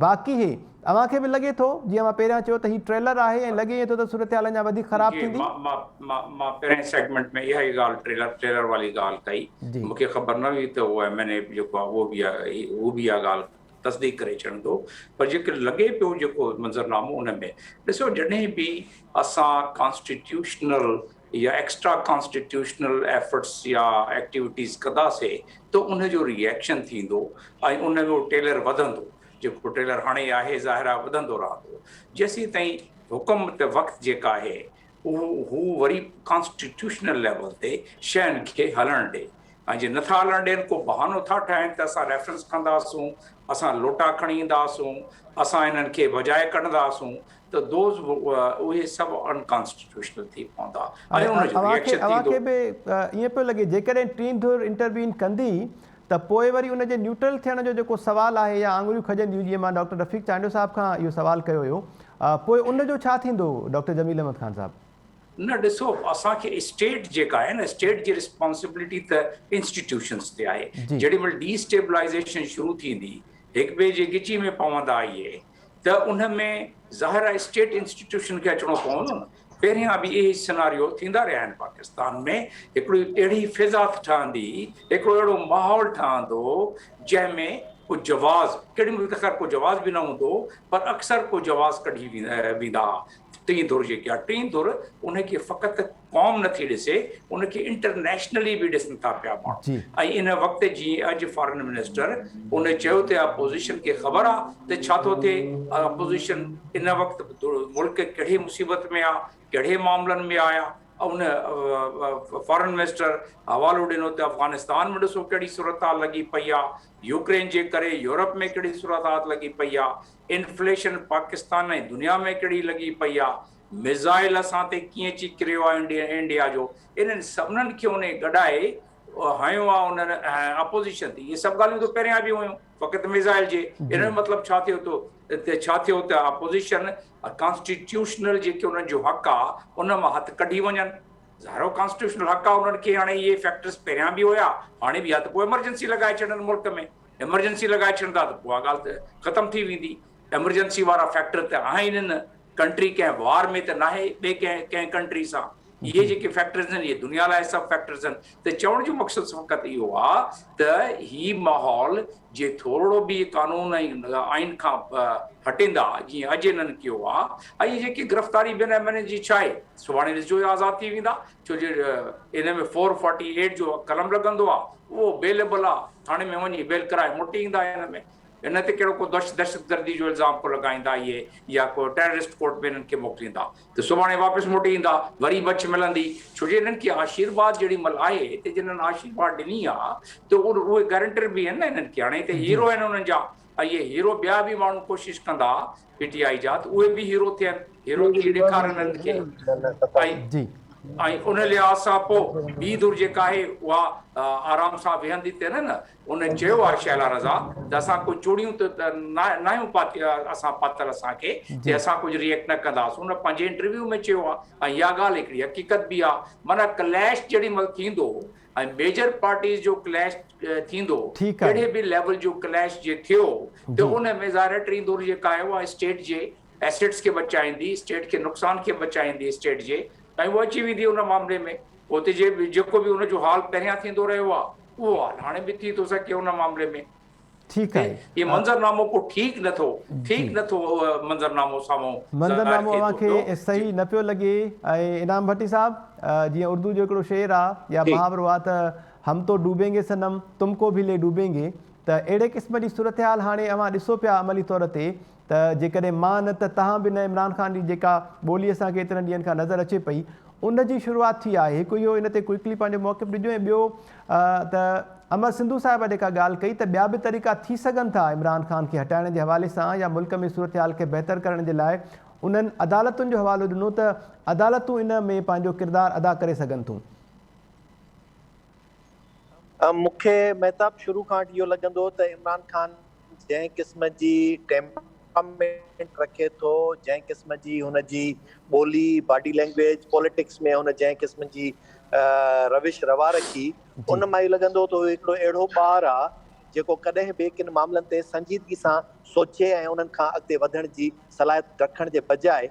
باقي هي اوهان کي به لڳي ٿو جيئن اوهان پهريان چيو ته هي ٽريلر آهي ۽ لڳي ائين ٿو ته صورتحال اڃا وڌيڪ خراب جي ٿيندي. مان مان مان مان پهرين سيگمينٽ ۾ اها ئي ڳالهه ٽريلر ٽريلر واري ڳالهه ڪئي مون کي خبر نه هئي ته اهو ايم اين اي جيڪو آهي اهو به اهو به اها ڳالهه تصديق ڪري ڇڏندو پر جيڪي لڳي پيو جيڪو منظرنامو ان ۾ ڏسو جڏهن به اسان ڪانسٽيٽيوشنل يا ايڪسٽرا ڪانسٽيٽيوشنل ايفرٽس يا ايڪٽيوٽيز ڪنداسي ته ان جو ري ايڪشن ٿيندو ۽ ان ۾ ٽيلر وڌندو جيڪو ٽيلر هاڻي آهي ظاهر آهي وڌندو رهندو جيسين تائين حڪم ته وقت جيڪا آهي اهو هو وري ڪانسٽيٽيوشنل ليول تي شين کي هلڻ ڏي ۽ جي نٿا هلڻ ڏين ڪو بهانو ٿا ٺاهين ته اسان ريفرنس ڪنداسون، اسان لوٽا کڻي اينداسون، اسان انهن کي ڀڄائي ڪڍنداسون ته those اهي سڀ ان ڪانسٽيٽيوشنل ٿي پوندا ۽ ان جو اوهان کي ريئڪشن اوهان ٿيندو. کي به ائين پيو لڳي جيڪڏهن ٽين ڌر انٽروين ڪندي ته پوء وري ان جي نيوٽرل ٿيڻ جو جيڪو سوال آهي يا آڱريون کڄنديون جيئن مان ڊاڪٽر رفيق چانڊيو صاحب کان اهو سوال ڪيو هيو پوء ان جو ڇا ٿيندو ڊاڪٽر جميل احمد خان صاحب؟ نه ڏسو اسان کي اسٽيٽ جيڪا آهي نه اسٽيٽ جي ريسپانسبلٽي ته انسٽيٽيوشنس تي آهي جيڏي مهل ڊي اسٽيبلائيزيشن شروع ٿيندي هڪ ٻئي جي ڳچي ۾ پوندا اهي ته ان ۾ ظاهر آهي اسٽيٽ انسٽيٽيوشن کي اچڻو پوندو نه پهريان به اهي سيناريو ٿيندا رهيا آهن پاڪستان ۾ هڪڙي اهڙي فضا ٺهندي هڪڙو اهڙو ماحول ٺهندو جنهن ۾ ڪو جواز ڪهڙي مهل ته خير ڪو جواز به نه هوندو پر اڪثر ڪو جواز ڪڍي ويندا ٽين ڌر جيڪي آهي ٽين ڌر ان کي فقط قوم نٿي ڏسي ان کي انٽرنيشنلي به ڏسن ٿا پيا ماڻهو ۽ ان وقت جي اڄ فارن منسٽر ان چيو ته اپوزيشن کي خبر آ ته ڇا ٿو ٿئي اپوزيشن ان وقت ملڪ ڪهڙي مصيبت ۾ آ ڪهڙي معاملن ۾ آيا ان فارن منسٽر حوالو ڏنو ته افغانستان ۾ ڏسو ڪهڙي صورتحال لڳي پئي آ يوڪرين جي ڪري يورپ ۾ ڪهڙي صورتحال لڳي پئي آ انفليشن پاڪستان ۽ دنيا ۾ ڪهڙي لڳي پئي آ، ميزائل اسان تي ڪيئن اچي ڪريو آ انڊيا جو، انهن سڀنن کي انهي گڏائي هنيو آ انهن اپوزيشن تي، اهي سڀ ڳالهيون ته پهريان به هيون فقط ميزائل جي، ان جو مطلب ڇا ٿيو ته ڇا ٿيو ته اپوزيشن ڪانسٽيٽيوشنل جيڪي انهن جو حق آ ان مان هٿ ڪڍي وڃن، ظاهر آ ڪانسٽيٽيوشنل حق آ انهن کي، هاڻي اهي فيڪٽرز پهريان به هيا هاڻي به آ ته پوء ايمرجنسي لڳائي ڇڏن ملڪ ۾. ايمرجنسي لڳائي ڇڏندا ته پوء اها ڳالهه ته ختم ٿي ويندي. ايمرجنسي وارا فيڪٽر ته آهن ئي نه، ڪنٽري ڪنهن وار ۾ ته ناهي ٻي ڪنهن ڪنهن ڪنٽري سان. اهي جيڪي فيڪٽرز آهن اهي دنيا لاء سڀ فيڪٽرز آهن ته چوڻ جو مقصد فقط اهو آهي ته هي ماحول جي ٿورڙو به قانون ۽ آئين کان هٽيندا جيئن اڄ هنن ڪيو آهي ۽ اهي جيڪي گرفتاري ٻين ايم اين ايز جي ڇا آهي سڀاڻي ڏسجو اهي آزاد ٿي ويندا ڇو جو ان ۾ فور فورٽي ايٽ جو قلم لڳندو آ اهو بيلبل آ ٿاڻي ۾ وڃي بيل ڪرائي موٽي ايندا ان ۾ ان تي ڪهڙو ڪو دهشتگردي جو الزام ڪو لڳائيندا اهي يا ڪو ٽيررسٽ ڪورٽ ۾ انهن کي موڪليندا ته سڀاڻي واپس موٽي ايندا وري بچ ملندي ڇو جو انهن کي آشيرواد جهڙي مهل آهي ته جنهن آشيرواد ڏني آ ته اهي گارنٽر به آهن نه انهن کي هاڻي هتي هيرو آهن انهن جا ۽ اهي هيرو ٻيا به ماڻهو ڪوشش ڪندا پي ٽي آء جا ته اهي به هيرو ٿين، هيرو ٿي ڏيکارن انهن کي ۽ ۽ ان لحاظ سان پوء ٻي ڌر جيڪا آهي اها آرام سان ويهندي ته نه نه ان چيو آهي شهلا رضا ته اسان ڪو چوڙيون ته ناهيون پاتي اسان پاتل اسان کي ته اسان ڪجهه ريئيڪٽ نه ڪنداسون ان پنهنجي انٽرويو ۾ چيو آهي ۽ اها ڳالهه هڪڙي حقيقت به آهي معنيٰ ڪليش جيڏي مهل ٿيندو ۽ ميجر پارٽيز جو ڪليش ٿيندو ڪهڙي به ليول جو ڪليش جي ٿيو ته ان ۾ ظاهر آهي ٽين ڌر جيڪا آهي اها اسٽيٽ جي ايسيٽس کي بچائيندي اسٽيٽ کي نقصان کي بچائيندي اسٽيٽ جي ۽ اها اچي ويندي ان معاملي ۾ اتي جي جيڪو به ان جو حال پهريان ٿيندو رهيو آهي اهو حال هاڻي به ٿي ٿو سگهي ان معاملي ۾ ٺيڪ آهي. هي منظرنامو ڪو ٺيڪ نه ٿو ٺيڪ نه ٿو منظرنامو سامهون ظاهر منظرنامو ٿئي اوهان ٿو پيو کي صحيح نه پيو لڳي ۽ انعام ڀٽي صاحب جيئن اردو جو هڪڙو شعر آ يا محاورو آ ته هم تو ڊوبين گي صنم تم ڪو ڀي لي ڊوبين گي ته اهڙي قسم جي صورتحال هاڻي اوهان ڏسو پيا عملي طور تي ته جيڪڏهن مان نه ته تهان به نه عمران خان جي جيڪا ٻولي اسان کي ايترن ڏينهن کان نظر اچي پئي ان جي شروعات ٿي آهي هڪ اهو ان تي ڪوئڪلي پنهنجو موقف ڏجو ۽ ٻيو ته امر سنڌو صاحبه جيڪا ڳالهه ڪئي ته ٻيا به طريقا ٿي سگهن ٿا عمران خان کي هٽائڻ جي حوالي سان يا ملڪ ۾ صورتحال کي بهتر ڪرڻ جي لاء انهن عدالتن جو حوالو ڏنو ته عدالتون ان ۾ پنهنجو ڪردار ادا ڪري سگهن ٿيون. مون کي مهتاب شروع کان وٺي اهو لڳندو هو ته عمران خان جنهن قسم جي ٽيمپرامينٽ رکي ٿو، جنهن قسم جي هن جي ٻولي، باڊي لينگويج، پوليٽڪس ۾ هن جنهن قسم جي روش روا رکي، ان مان اهو لڳندو هو ته هو هڪڙو اهڙو ٻار آ جيڪو ڪڏهن به ڪن معاملن تي سنجيدگي سان سوچي ۽ انهن کان اڳتي وڌڻ جي صلاحيت رکڻ جي بجاء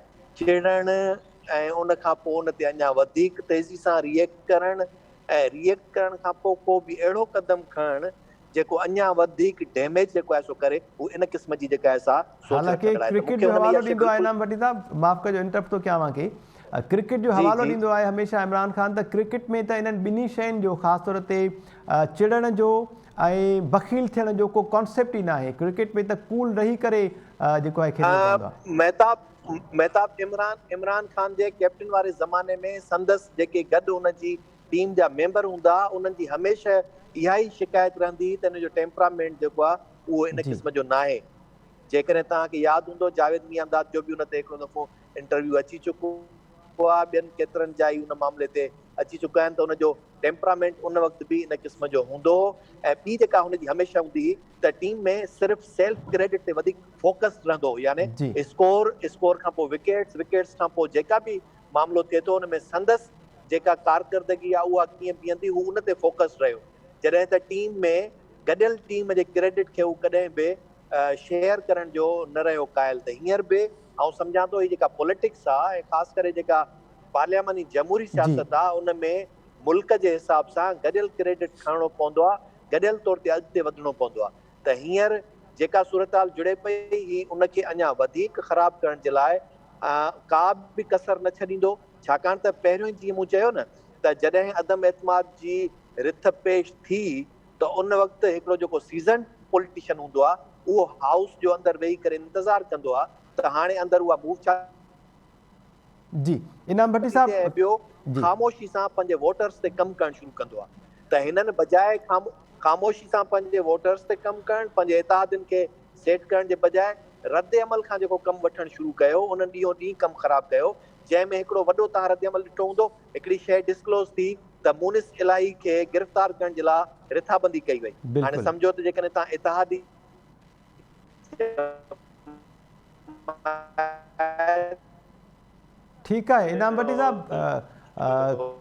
چڙڻ ۽ ان کان پوء ان تي اڃا وڌيڪ تيزي سان ري ايڪٽ ڪرڻ ۽ ري ايڪٽ ڪرڻ کان پوء ڪو به اهڙو قدم کڻڻ جيڪو اڃا وڌيڪ ڊيميج جيڪو آهي سو ڪري، هو ان قسم جي جيڪا آهي سا سوچ حالانڪه رکندڙ آهي ته مون ڪرڪيٽ کي جو ان ۾ حوالو اها شيء ڏيندو آهي بلڪل انعام ڀٽي صاحب معاف ڪجو انٽرپٽ ٿو ڪيان اوهان کي ڪرڪيٽ جو جي حوالو جي. ڏيندو آهي هميشه عمران خان ته ڪرڪيٽ ۾ ته انهن ٻنهي شين جو خاص طور تي چڙڻ جو ۽ بخيل ٿيڻ جو ڪو ڪانسيپٽ ئي ناهي ڪرڪيٽ ۾ ته ڪول رهي ڪري جيڪو آهي کيڏڻو پوندو آهي. مهتاب! مهتاب عمران عمران خان جي ڪيپٽن واري زماني ۾ سندس جيڪي گڏ ان جي ٽيم جا ميمبر هوندا انهن جي هميشه اها ئي شڪايت رهندي هئي ته ان جو ٽيمپرامينٽ جيڪو آهي اهو ان قسم جو ناهي. جيڪڏهن توهان کي ياد هوندو جاويد ميانداد جو به ان تي هڪڙو دفعو انٽرويو اچي چڪو آهي ٻين ڪيترن جا ئي ان معاملي تي اچي چڪا آهن ته ان جو ٽيمپرامينٽ ان وقت به ان قسم جو هوندو هو ۽ ٻي جيڪا هن جي هميشه هوندي هئي ته ٽيم ۾ صرف سيلف ڪريڊٽ تي وڌيڪ فوڪس رهندو هو يعني اسڪور، اسڪور کان پوء وڪيٽس، وڪيٽس کان پوء جيڪا به معاملو ٿئي ٿو ان ۾ سندس جيڪا ڪارڪردگي آهي اها ڪيئن بيهندي هو ان تي فوڪس رهيو جڏهن ته ٽيم ۾ گڏيل ٽيم جي ڪريڊٽ کي هو ڪڏهن به شيئر ڪرڻ جو نه رهيو قائل ته هينئر به آئون سمجهان ٿو هي جيڪا پوليٽڪس آهي ۽ خاص ڪري جيڪا پارلياماني جمهوري سياست آ ان ۾ ملڪ جي حساب سان گڏيل ڪريڊٽ کڻڻو پوندو آ، گڏيل طور تي اڳتي وڌڻو پوندو آ ته هينئر جيڪا صورتحال جڙي پئي هي ان کي اڃا وڌيڪ خراب ڪرڻ جي لاء ڪا به ڪسر نه ڇڏيندو ڇاڪاڻ ته پهريون ئي جيئن مون چيو نه ته جڏهن عدم اعتماد جي رٿ پيش ٿي ته ان وقت هڪڙو جيڪو سيزنڊ پوليٽيشن هوندو آ اهو هائوس جو اندر ويهي ڪري انتظار ڪندو آ ته هاڻي اندر اها موو ڇا جي انعام ڀٽي صاحب ۽ ٻيو خاموشي سان پنهنجي ووٽرز تي ڪم ڪرڻ شروع ڪندو آهي ته هنن بجاء خاموشي سان پنهنجي ووٽرز تي ڪم ڪرڻ پنهنجي اتحادين کي سيٽ ڪرڻ جي بجاء رد عمل کان جيڪو ڪم وٺڻ شروع ڪيو انهن ڏينهون ڏينهن ڪم خراب ڪيو جنهن ۾ هڪڙو وڏو توهان رد عمل ڏٺو هوندو هڪڙي شيء ڊسڪلوز ٿي ته مونس الاهي کي گرفتار ڪرڻ جي لاء رٿابندي ڪئي وئي هاڻي سمجهو ته جيڪڏهن توهان اتحادي ٺيڪ آهي انعام ڀٽي صاحب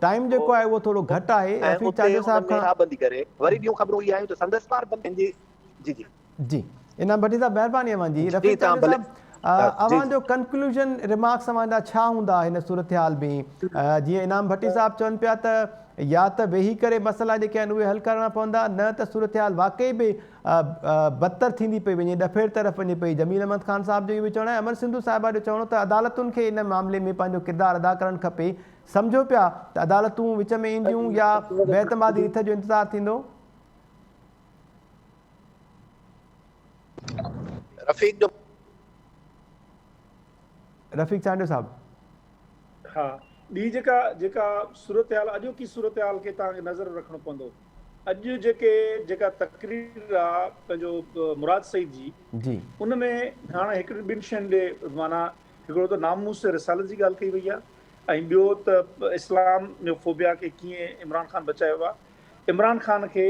ٽائيم جيڪو آهي اهو ٿورو گهٽ آهي رفيق چانڊيو صاحب کان پابندي ڪري وري ٻيون خبرون اهي آيون ته سندس پابندي جي جي جي جي انعام ڀٽي صاحب مهرباني اوهان جي رفيق چانڊيو صاحب اوهان جو ڪنڪلوزن ريمارڪس اوهان جا ڇا هوندا هن صورتحال ۾ جيئن انعام ڀٽي صاحب چون پيا ته يا ته ويهي ڪري مسئلا جيڪي آهن اهي حل ڪرڻا پوندا نه ته صورتحال واقعي به بدتر ٿيندي پئي وڃي، ڏڦيڙ طرف وڃي پئي. جميل احمد خان صاحب جو اهو به چوڻ آهي، امر سنڌو صاحبه جو چوڻ هو ته عدالتن کي ان معاملي ۾ پنهنجو ڪردار ادا ڪرڻ کپي، سمجهو پيا ته عدالتون وچ ۾ اينديون يا بي اعتمادي رٿ جو انتظار ٿيندو. رفيق جو. رفيق چانڊيو صاحب. ها ٻي جيڪا جيڪا صورتحال اڄوڪي صورتحال کي توهان کي نظر رکڻو پوندو اڄ جيڪي جيڪا تقرير آ پنهنجو مراد سعيد جي جي ان ۾ هاڻ هڪڙين ٻن شين ڏي معنيٰ هڪڙو ته ناموس رسالت جي ڳالهه ڪئي وئي آ ۽ ٻيو ته اسلام فوبيا کي ڪيئن عمران خان بچايو آ عمران خان کي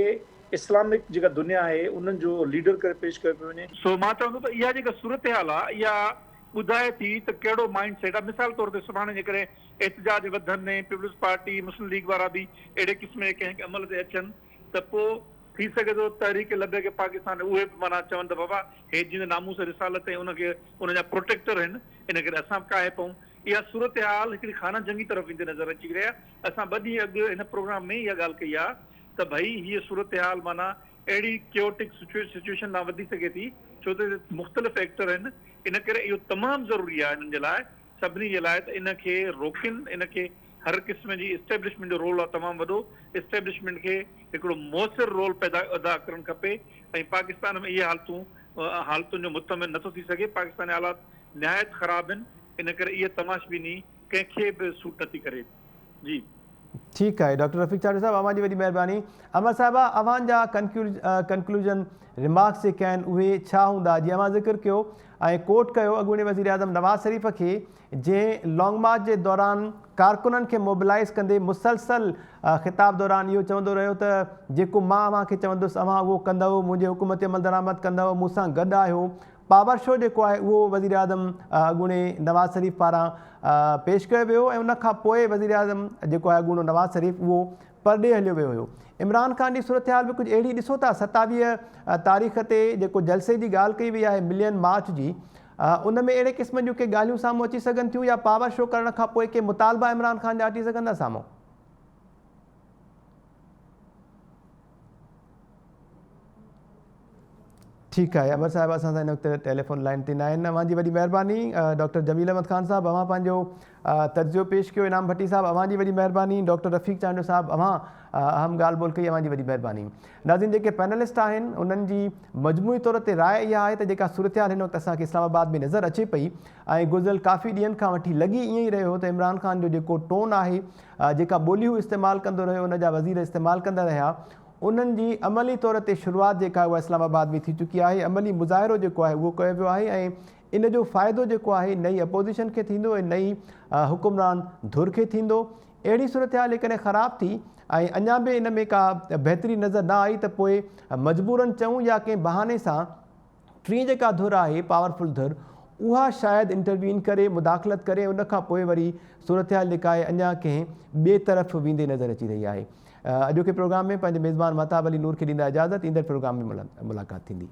اسلامڪ جيڪا دنيا آهي انهن جو ليڊر ڪري پيش ڪيو پيو وڃي. سو مان چوان ٿو ته اها جيڪا صورتحال آ اها ٻڌائي ٿي ته ڪهڙو مائنڊ سيٽ آ. مثال طور تي سڀاڻي جيڪڏهن احتجاج وڌن ۽ پيپلز پارٽي، مسلم ليگ وارا به اهڙي قسم جي ڪنهن عمل تي اچن ته پوء ٿي سگهي ٿو تحريڪ لبيڪ پاڪستان اهي به معنيٰ چون ته بابا هي جيئن ته ناموس رسالت ۽ ان کي ان جا پروٽيڪٽر هن ان ڪري اسان به ڪاهي پئون. اها صورتحال هڪڙي خانه جنگي طرف ويندي نظر اچي رهي آهي. اسان ٻه ڏينهن اڳ هن پروگرام ۾ ئي اها ڳالهه ڪئي آهي ته ڀئي هيء صورتحال معنيٰ اهڙي Chaotic Situation ڏانهن وڌي سگهي ٿي ڇو ته هتي مختلف ايڪٽر آهن ان ڪري اهو تمام ضروري آهي انهن جي لاء سڀني جي لاء ته ان کي روڪين ان کي هر قسم جي اسٽيبلشمينٽ جو رول آهي تمام وڏو اسٽيبلشمينٽ کي هڪڙو موثر رول پيدا ادا ڪرڻ کپي ۽ پاڪستان ۾ اهي حالتون حالتن جو مطمئن نٿو ٿي سگهي پاڪستان جا حالات نهايت خراب آهن ان ڪري اها تماشبيني ڪنهن کي به سوٽ نٿي ڪري جي. ٺيڪ آهي ڊاڪٽر رفيق چانڊيو صاحب اوهان جي وڏي مهرباني. امر صاحبه اوهان جا ڪنڪلوزن ريمارڪس جيڪي آهن اهي ڇا هوندا جيئن اوهان ذڪر ڪيو ۽ ڪوٽ ڪيو اڳوڻي وزيراعظم نواز شريف کي جنهن لانگ مارچ جي دوران ڪارڪنن کي موبلائيز ڪندي مسلسل خطاب دوران اهو چوندو رهيو ته جيڪو مان اوهان کي چوندس اوهان اهو ڪندؤ منهنجي حڪم تي عملدرآمد ڪندؤ مون سان گڏ آهيو پاور شو جيڪو آهي اهو وزيراعظم اڳوڻي نواز شريف پاران پيش ڪيو ويو ۽ ان کان پوء وزيراعظم جيڪو آهي اڳوڻو نواز شريف اهو پرڏيهه هليو ويو هيو. عمران خان جي صورتحال به ڪجهه اهڙي ڏسو ٿا 27 تاريخ تي جيڪو جلسي جي ڳالهه ڪئي وئي آهي ملين مارچ جي ان ۾ اهڙي قسم جون ڪي ڳالهيون سامهون اچي سگهن ٿيون يا پاور شو ڪرڻ کان پوء ڪي مطالبا عمران خان جا اچي سگهن ٿا سامهون؟ ٺيڪ آهي امر صاحب اسان سان هن وقت ٽيليفون لائين تي ناهن اوهان جي وڏي مهرباني ڊاڪٽر جميل احمد خان صاحب اوهان پنهنجو تجزيو پيش ڪيو انعام ڀٽي صاحب اوهان جي وڏي مهرباني ڊاڪٽر رفيق چانڊيو صاحب اوهان اهم ڳالهه ٻولهه ڪئي اوهان جي وڏي مهرباني ناظرين جيڪي پينلسٽ آهن انهن جي مجموعي طور تي راء اها آهي ته جيڪا صورتحال هن وقت اسان کي اسلام آباد ۾ نظر اچي پئي ۽ گذريل ڪافي ڏينهن کان وٺي لڳي ائين ئي رهيو ته عمران خان جو جيڪو ٽون آهي جيڪا ٻولي هو استعمال ڪندو رهيو ان جا وزير استعمال ڪندا رهيا انهن جي عملي طور تي شروعات جيڪا آهي اها اسلام آباد ۾ ٿي چڪي آهي، عملي مظاهرو جيڪو آهي اهو ڪيو ويو آهي ۽ ان جو فائدو جيڪو آهي نه ئي اپوزيشن کي ٿيندو ۽ نه ئي حڪمران ڌر کي ٿيندو. اهڙي صورتحال جيڪڏهن خراب ٿي ۽ اڃا به ان ۾ ڪا بهتري نظر نه آئي ته پوء مجبورن چئون يا ڪنهن بهاني سان ٽين جيڪا ڌر آهي پاورفل ڌر اها شايد انٽروين ڪري مداخلت ڪري ان کان پوء وري صورتحال جيڪا آهي اڃا ڪنهن ٻئي طرف ويندي نظر اچي رهي آهي. اڄوڪي پروگرام ۾ پنهنجي ميزبان مهتاب علي نور کي ڏيندا اجازت ايندڙ پروگرام ۾ ملاقات ٿيندي.